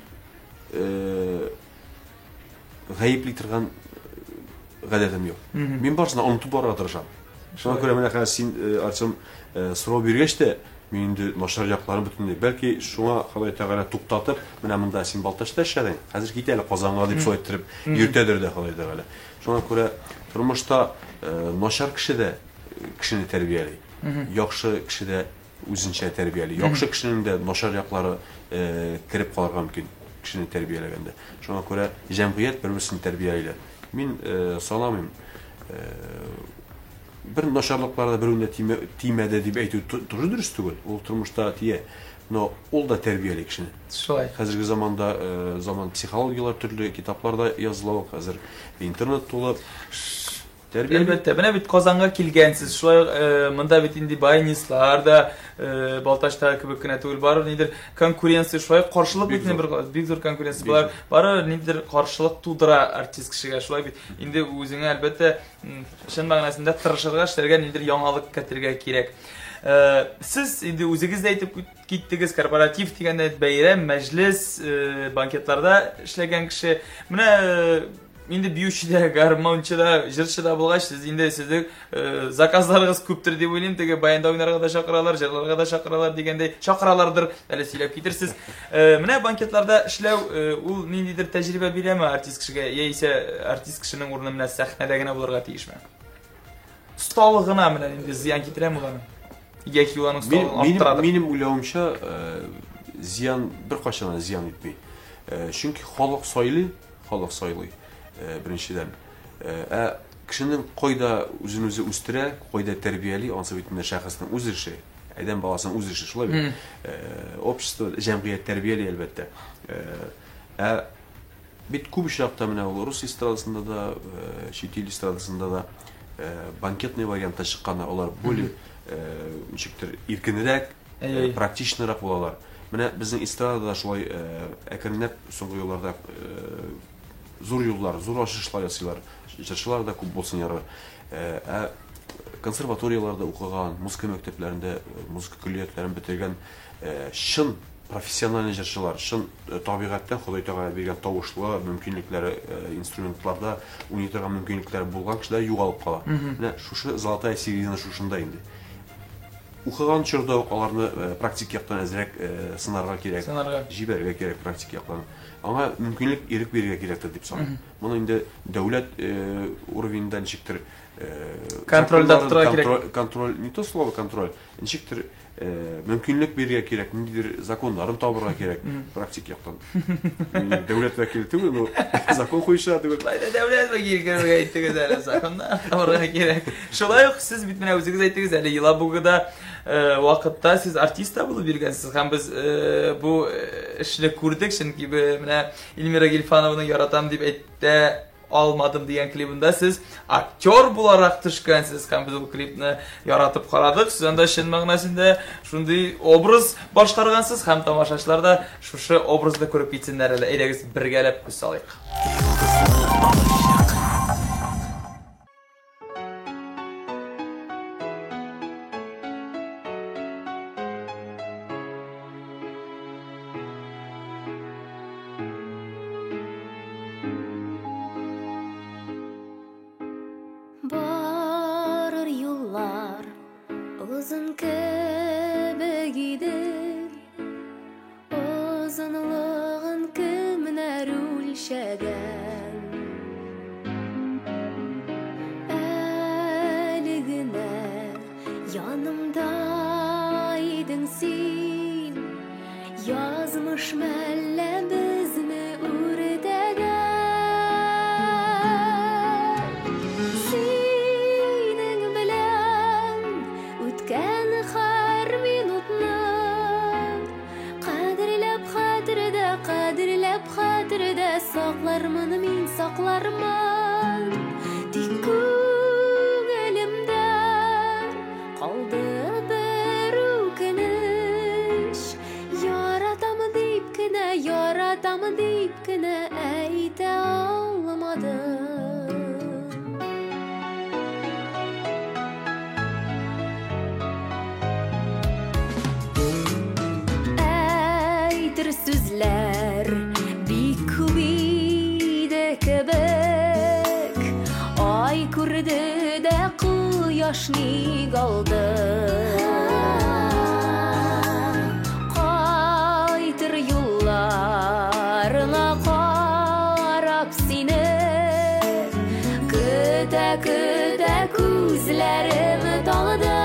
гаепли торган гадәтем юк. Мин барысын да онытып барырга тырышам. Шуңа күрә менә хәзер син, Артем, сорау биргәч тә, мин инде начар якларын бөтенләй, бәлки шуңа Ходай Тәгалә туктатып, менә монда син Балтачта эшләдең, хәзер кит әле Казанга дип шулай иттереп йөртәдер дә Ходай Тәгалә. Шуңа күрә тормышта начар кеше дә кешене тәрбияли, яхшы кеше дә үзенчә тәрбияли. Яхшы кешенең дә начар яклары кереп калырга мөмкин кешене тәрбияләгәндә. Шуңа күрә җәмгыять бер-берсен тәрбиялиләр. Мин санамыйм, бер начарлыклар да берәүне дә тимәде дип әйтү тоже дөрес түгел. Ул тормышта тия. Но ул да тәрбияли кешене. Шулай. Хәзерге заманда заман психологияләр төрле, китаплар да языла, хәзер интернет тулы. Тәрбияли. Әлбәттә, менә бит Казанга килгәнсез. Шулай ук монда бит инде баянистлар да Балтачтагы кебек кенә түгел, барыбер нидер конкуренция, шулай ук каршылык бит инде бер бик зур конкуренция. Болар барыбер нидер каршылык тудыра артист кешегә. Шулай бит. Инде үзеңә әлбәттә чын мәгънәсендә тырышырга, эшләргә, нидер яңалык кертергә кирәк. Сез инде үзегез дә әйтеп киттегез, корпоратив дигәндә бәйрәм, мәҗлес, банкетларда эшләгән кеше. Менә инде биюче дә, гармончы да, җырчы да булгач, сез инде сезнең заказларыгыз күптер дип уйлыйм. Теге баянда уйнарга да чакыралар, җырларга да чакыралар дигәндәй, чакыралардыр, әле сөйләп китерсез. Менә банкетларда эшләү ул ниндидер тәҗрибә бирәме артист кешегә, яисә артист кешенең урыны менә сәхнәдә генә булырга тиешме? Осталыгына менә инде зыян китерәме ул аның? Яки ул аның осталыгын арттырадыр? Минем уйлавымча, зыян беркайчан да зыян итми. Чөнки халык сайлый, халык сайлый, беренчедән. Ә кешенең кайда үзен үзе үстерә, кайда тәрбияли, ансы бит инде шәхеснең үз эше, адәм баласының үз эше, шулай бит? Общество, җәмгыять тәрбияли, әлбәттә. Ә бит күп очракта менә ул рус эстрадасында да, чит ил эстрадасында да банкетный вариантта чыкканда алар более ничектер иркенрәк, практичнырак булалар. Менә безнең эстрадада шулай әкренләп соңгы елларда зур юллар, зур ачышлар ясыйлар. Җырчылар да күп булсын ярар. Ә консерваторияләрдә укыган, музыка мәктәпләрендә, музыка көллиятләрен бетергән чын профессиональный җырчылар, чын табигатьтән Ходай Тәгалә биргән тавышлы мөмкинлекләре, инструментларда уйный торган мөмкинлекләре булган кешеләр югалып кала. Менә шушы золотая середина шушында инде. Укыган чорда ук аларны практик яктан әзрәк сынарга кирәк, җибәрергә кирәк практик яктан. Аңа мөмкинлек, ирек бирергә кирәктер дип саныйм. Моны инде дәүләт уровеньда ничектер контрольдә тотарга кирәк. Контроль, не то слово контроль, ничектер мөмкинлек бирергә кирәк, ниндидер законнарын табырга кирәк практик яктан. Дәүләт вәкиле түгел, но закон куючы да түгел. Шулай да дәүләт вәкиле кебек әйттегез әле, законнар табырга кирәк. Шулай ук сез бит менә үзегез әйттегез әле, Елабугада вакытта сез артист та булып йөргәнсез һәм без бу эшне күрдек, чөнки менә Эльмира Гильфанованы яратам дип әйтә алмадым дигән клибында сез актер буларак төшкәнсез һәм без ул клипны яратып карадык. Сез анда чын мәгънәсендә шундый образ башкаргансыз һәм тамашачылар да шушы образны күреп китсеннәр әле. Әйдәгез бергәләп күз салыйк. Барыр юллар озын кебек иде, озынлыгын кемнәр үлчәгән? Әле генә янымда идең син, язмыш мәллә безне үртәгән? Синең белән үткән һәр минутны кадерләп хәтердә, кадерләп хәтердә саклармын мин, саклармын. Тик күңелемдә калды бер үкенеч, яратам дип кенә, яратам дип кенә әйтә алмадым. Әйтер сүзләр бик Күрде дә кояш ник алды? Кайтыр юлларыңа карап сине, Көтә-көтә күзләрем талды.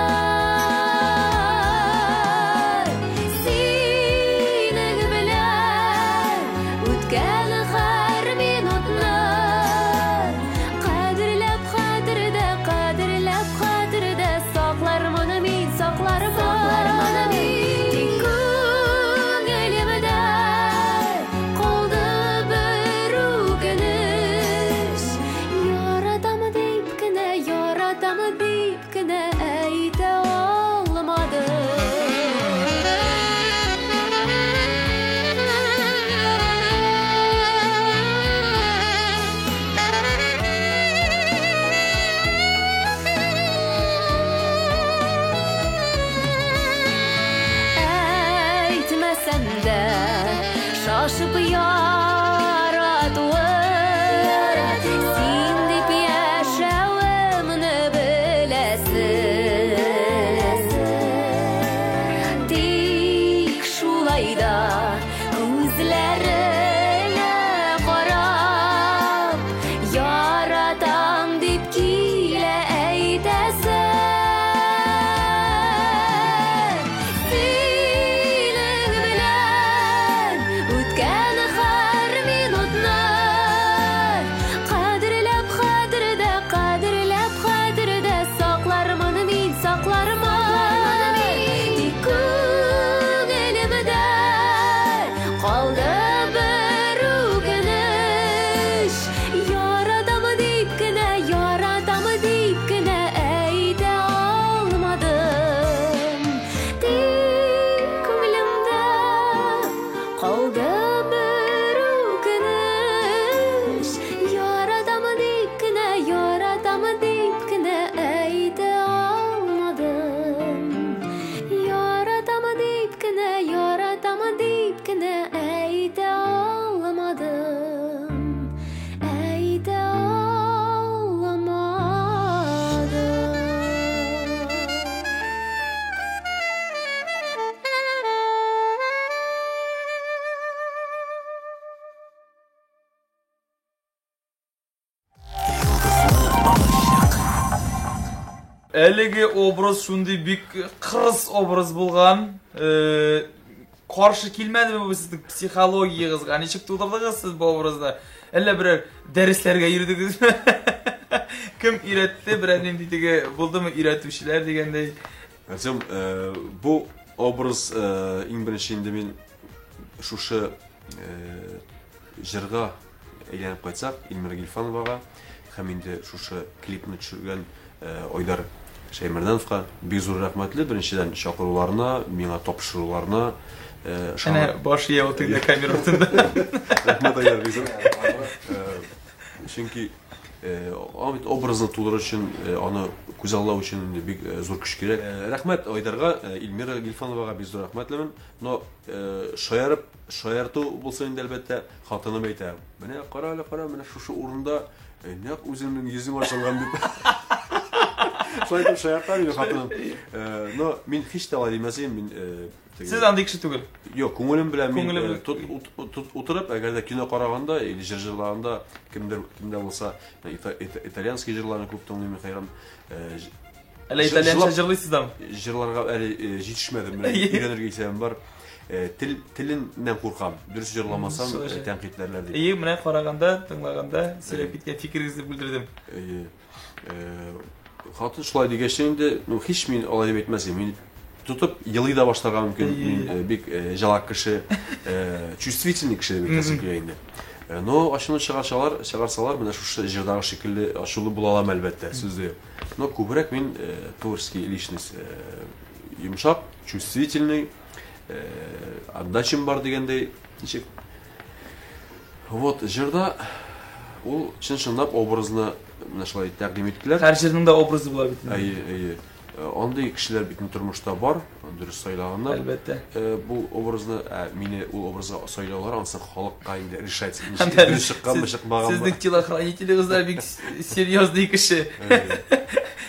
Синең белән үткән һәр минутны Кадерләп хәтердә, кадерләп хәтердә Саклармын мин, саклармын мин. Тик күңелемдә калды бер үкенеч. Яратам дип кенә, яратам дип кенә әйтә алмадым. Әйтмәсәм дә шашып яратуым, Син дип яшәвемне беләсең. Тик шулай да күзләреңә карап, Яратам дип килә әйтәсең. Синең белән үткән һәр минутны Кадерләп хәтердә, кадерләп хәтердә Саклармын мин, саклармын. Тик күңелемдә калды бер үкенеч. Яратам дип кенә, яратам дип кенә әйтә алмадым. Тик күңелемдә калды бер үкенеч. Яратам дип кенә, яратам дип кенә әйтә алмадым. Яратам дип кенә, яратам дип кенә әйтә алмадым. Әйтә алмадым. Әлеге образ шундый бик кырыс образ булган. Каршы килмәдеме бу сезнең психологиягызга? Ничек тудырдыгыз сез бу образны? Әллә берәр дәресләргә йөрдегезме? Кем өйрәтте? Берәр нинди теге булдымы өйрәтүчеләр дигәндәй? Артем, бу образ иң беренче инде мин шушы җырга әйләнеп кайтсак, Эльмира Гильфановага һәм инде шушы клипны төшергән Айдар Шәймәрдановка бик зур рәхмәтле. Беренчедән чакыруларына, миңа тапшыруларына, Әнә баш ия ул тегендә камера артында. Рәхмәт, Айдар, бик зур. Чөнки аны бит образны тудыру өчен, аны күзаллау өчен инде бик зур көч кирәк. Рәхмәт Айдарга, Эльмира Гильфановага бик зур рәхмәтлемен. Но шаярып, шаярту булсын инде, әлбәттә, хатыным әйтә. Менә кара әле, кара, менә шушы урында нәкъ үзеңнең йөзең ачылган дип. Шулай итеп шаярта мине хатыным. Но мин һич тә алай димәс идем, мин теге Сез андый кеше түгел. Юк, күңелем белән мин, Күңелем белән. Утырып, әгәр дә кино караганда или җыр җырлаганда, кемдер, кемдә булса, итальянский җырларны күп тыңлыйм мин, хәйран. Әллә итальянча җырлыйсыз дамы? Җырларга әле җитешмәдем, менә өйрәнергә исәбем бар. Теленнән куркам. Дөрес җырламасам, тәнкыйтьләрләр дип. Әйе, менә караганда, тыңлаганда сөйләп киткән фикерегезне бүлдердем. Әйе. Хатын шулай дигәч инде, һич мин алай дип әйтмәс идем. Мин тотып елый да башларга мөмкин. Мин бик җалак кеше, чувствительный кеше дип әйтәсем килә инде. Но ачуны чыгарсалар, менә шушы җырдагы шикелле ачулы була алам, әлбәттә, сүз дә юк. Но күбрәк мин творческий личность, йомшак, чувствительный, отдачам бар дигәндәй, ничек. Вот җырда ул чын-чынлап образны менә шулай тәкъдим иттеләр. Һәр җырның да образы була бит инде. Әйе, әйе. Андый кешеләр бит тормышта бар, дөрес сайлаганнар. Әлбәттә. Бу образны, ә мине ул образга сайлаулар, анысы халыкка инде решать. Ничек дөрес чыкканмы, чыкмаганмы. Сезнең телохранителегез дә бик серьезный кеше.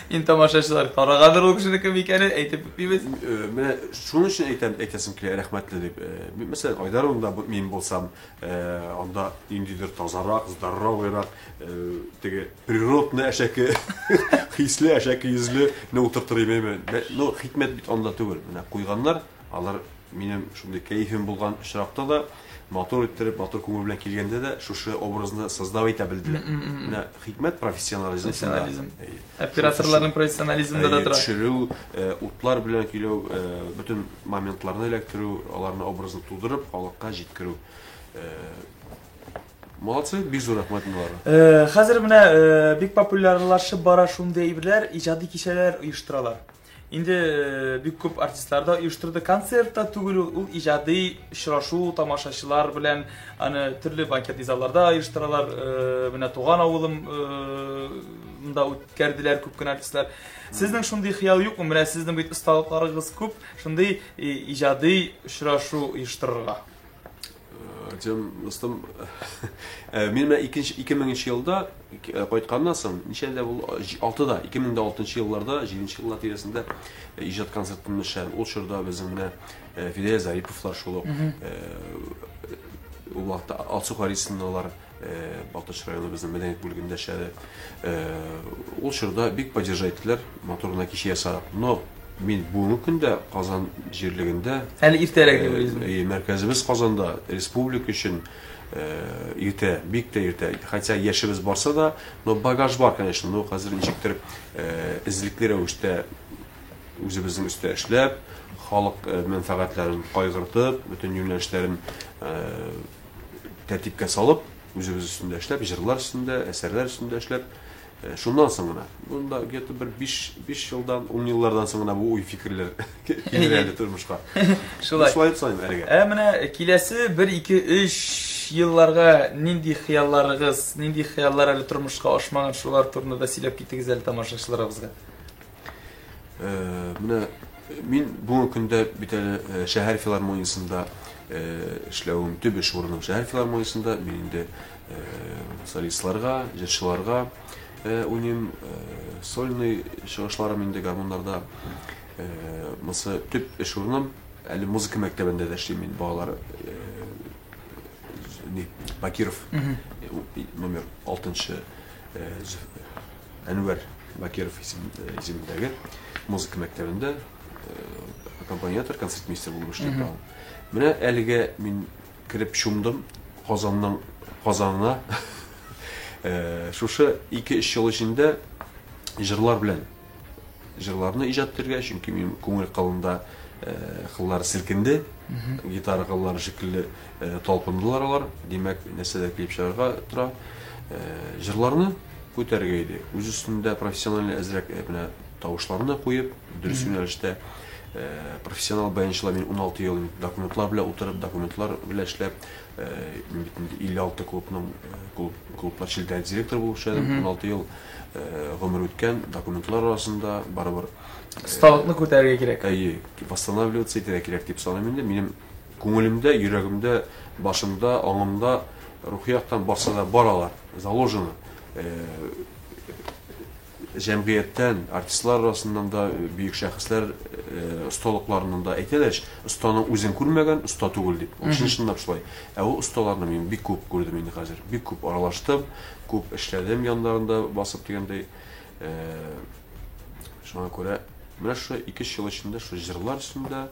Инде тамашачылар карагандыр ул кешенең кем икәнен әйтеп үтмибез. Менә шуның өчен әйтәм, әйтәсем килә, рәхмәтле дип. Мәсәлән, Айдар урында мин булсам, анда ниндидер тазарак, здоровыйрак, теге природный әшәке, хисле әшәке йөзле не утыртыр идем. Ну, хикмәт бит анда түгел. Менә куйганнар, алар минем шундый кәефем булган очракта да матур иттереп, матур күңел белән килгәндә дә шушы образны создавать итә белделәр. Менә хикмәт профессионализм. Профессионализм. Операторларның профессионализмында да тора. Төшерү, утлар белән килү, бөтен моментларны эләктерү, аларны образны тудырып, халыкка җиткерү. Молодцы, бик зур рәхмәт аларга. Хәзер менә бик популярлашып бара шундый әйберләр, иҗади кичәләр оештыралар. Инде бик күп артистлар да оештырды. Концерт та түгел ул, ул иҗади очрашу тамашачылар белән, аны төрле банкетный залларда оештыралар. Менә туган авылым монда үткәрделәр күп кенә артистлар. Сезнең шундый хыял юкмы? Менә сезнең бит осталыкларыгыз күп, шундый иҗади очрашу оештырырга. Артем, дустым, мин менә икенче 2000 елда кайтканнан соң, ничәдә бул 6-да, 2006 елларда, 7 еллар тирәсендә иҗат концертын эшләдем. Ул чорда безнең менә Фидәя Зариповлар шул ук, ул вакытта Алсу Харисовналар Балтач районы безнең мәдәният бүлегендә эшләде. Ул чорда бик поддержать иттеләр, матур гына кичә ясадык. Но мин бүгенге көндә Казан җирлегендә әле иртәрәк дип уйлыйсызмы? Мәркәзебез Казанда, республика өчен иртә, бик тә иртә. Хотя яшебез барса да, но багаж бар, конечно, но хәзер ничектер эзлекле рәвештә үзебезнең өстә эшләп, халык мәнфәгатьләрен кайгыртып, бөтен юнәлешләрен тәртипкә салып, үзебез өстендә эшләп, җырлар өстендә, әсәрләр өстендә эшләп, шуннан соң гына, монда где-то бер 5 елдан, 10 еллардан соң гына бу уй-фикерләр килер әле тормышка. Шулай. Шулай дип саныйм әлегә. Ә менә киләсе 1, 2, 3 елларга нинди хыялларыгыз, нинди хыяллар әле тормышка ашмаган, шулар турында да сөйләп китегез әле тамашачыларыбызга. Менә мин бүгенге көндә бит әле шәһәр филармониясендә эшләвем, төп эш урыным шәһәр филармониясендә. Мин инде солистларга, җырчыларга уйныйм, сольный чыгышларым инде гармуннарда. Монысы төп эш урыным. Әле музыка мәктәбендә дә эшлим мин, балалар Бакиров номер 6 Әнвәр Бакиров исемендәге музыка мәктәбендә аккомпаниатор, концертмейстер булып эшләп торам. Менә әлегә мин кереп чумдым Казанның Казанына. Шушы 2-3 ел эчендә җырлар белән җырларны иҗат итәргә, чөнки минем күңел кылында кыллар селкенде, гитара кыллары шикелле талпындылар алар. Димәк, нәрсәдә килеп чыгарга тора. Җырларны күтәрергә иде. Үз өстендә профессиональ әзрәк менә тавышларны куеп, дөрес юнәлештә профессионал баянчылар мин 16 ел документлар белән утырып, документлар белән эшләп, мин бит инде 56 клубның клублар челтәре директоры булып эшләдем. 16 ел гомер үткән документлар арасында барыбер осталыкны күтәрергә кирәк. Әйе, восстанавливаться итәргә кирәк дип саныйм инде. Минем күңелемдә, йөрәгемдә, башымда, аңымда рухи яктан барсы да бар алар, заложено. Җәмгыятьтән, артистлар арасыннан да, бөек шәхесләр осталыкларыннан да әйтәләр, останың үзен күрмәгән, оста түгел дип. Ул чын-чынлап шулай. Ә ул осталарны мин бик күп күрдем инде хәзер. Бик күп аралаштым, күп эшләдем яннарында басып дигәндәй. Шуңа күрә менә шушы 2-3 ел эчендә шул җырлар өстендә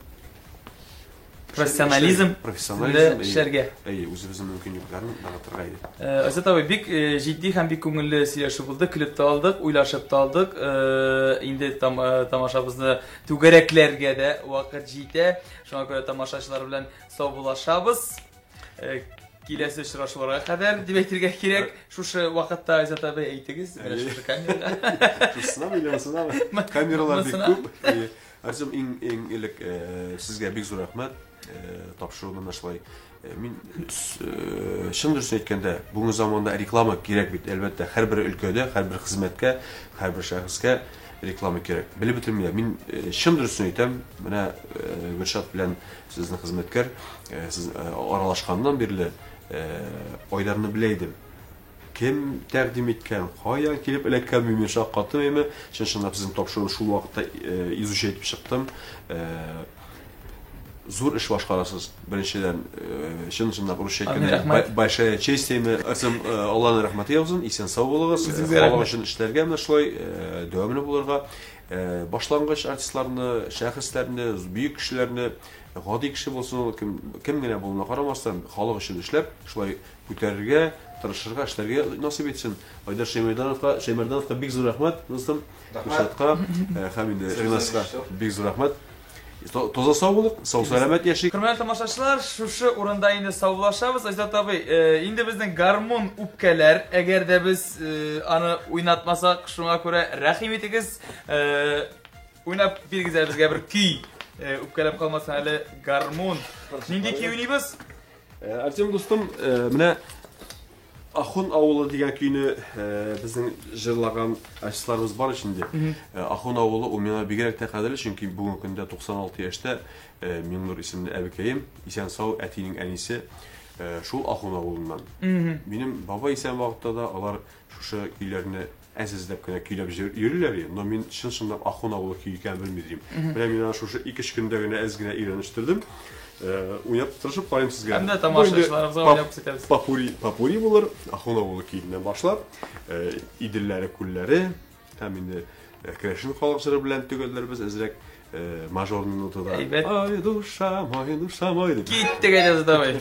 профессионализм, профессионализм эшләргә. Әйе, үзебезнең мөмкинлекләрне ныгытырга иде. Азат абый, бик җитди һәм бик күңелле сөйләшү булды. Көлеп тә алдык, уйлашып та алдык. Инде тамашабызны түгәрәкләргә дә вакыт җитә. Шуңа күрә тамашачылар белән саубуллашабыз. Киләсе очрашуларга кадәр дип әйтергә кирәк. Шушы вакытта Азат абый әйтегез, менә шушы камерага. Шушысынамы или монысынамы? Камералар бик күп. Артем, иң элек сезгә бик зур рәхмәт. Тапшыруны менә шулай. Мин чын дөресен әйткәндә, бүгенге заманда реклама кирәк бит, әлбәттә, һәрбер өлкәдә, һәрбер хезмәткә, һәрбер шәхескә. реклама кирәк. Белеп бетермиләр. Мин чын дөресен әйтәм, менә Гөлшат белән сезнең хезмәткәр, сез аралашканнан бирле Айдарны белә идем. Кем тәкъдим иткән, каян килеп эләккән, мин шаккаттым әйме. Чын-чынлап сезнең тапшыруны шул вакытта изучать итеп чыктым. Зур эш башкарасыз. Беренчедән, чын-чынлап русча әйткәндә, большая честь әйме. Артем, Алланың рәхмәте яусын, исән-сау булыгыз. Халык өчен эшләргә менә шулай дәвамлы булырга. Башлангыч артистларны, шәхесләрне, бөек кешеләрне, гади кеше булсын ул, кем, кем генә булуына карамастан, халык өчен эшләп, шулай күтәрергә, тырышырга, эшләргә насыйп итсен. Айдар Шәймәрдановка, Шәймәрдановка бик зур рәхмәт, дустым. Гөлшатка һәм инде Ринаска бик зур рәхмәт. Таза сау булыйк, сау сәламәт яшик. Хөрмәтле тамашачылар, шушы урында инде саубуллашабыз. Айзат абый, инде безнең гармун үпкәләр, әгәр дә без аны уйнатмасак, шуңа күрә рәхим итегез. Уйнап бирегез әле безгә бер көй. Үпкәләп калмасын әле гармун. Нинди көй уйныйбыз? Артем дустым, менә Ахун авылы дигән көйне безнең җырлаган артистларыбыз бар ич инде. Ахун авылы ул миңа бигрәк тә кадерле, чөнки бүгенге көндә 96 яшьтә Миңнур исемле әбекәем, исән-сау әтинең әнисе шул Ахун авылыннан. Минем бабай исән вакытта да алар шушы көйләрне әз эзләп кенә көйләп йөриләр иде, но мин чын-чынлап Ахун авылы көе икәнен белми дим. Менә мин аны шушы ике-өч көндә генә әз генә өйрәнештердем. Уйнап тырышып карыйм сезгә. Һәм дә тамашачыларыбызга уйнап күрсәтәбез. Попури, попури булыр, Ахун авылы көеннән башлап, Иделләре, күлләре һәм инде керәшен халык җыры белән төгәлләрбез әзрәк мажорный нотада. Әйбәт. Ай, душа мой, душа мой дип. Киттек әйдә, давай.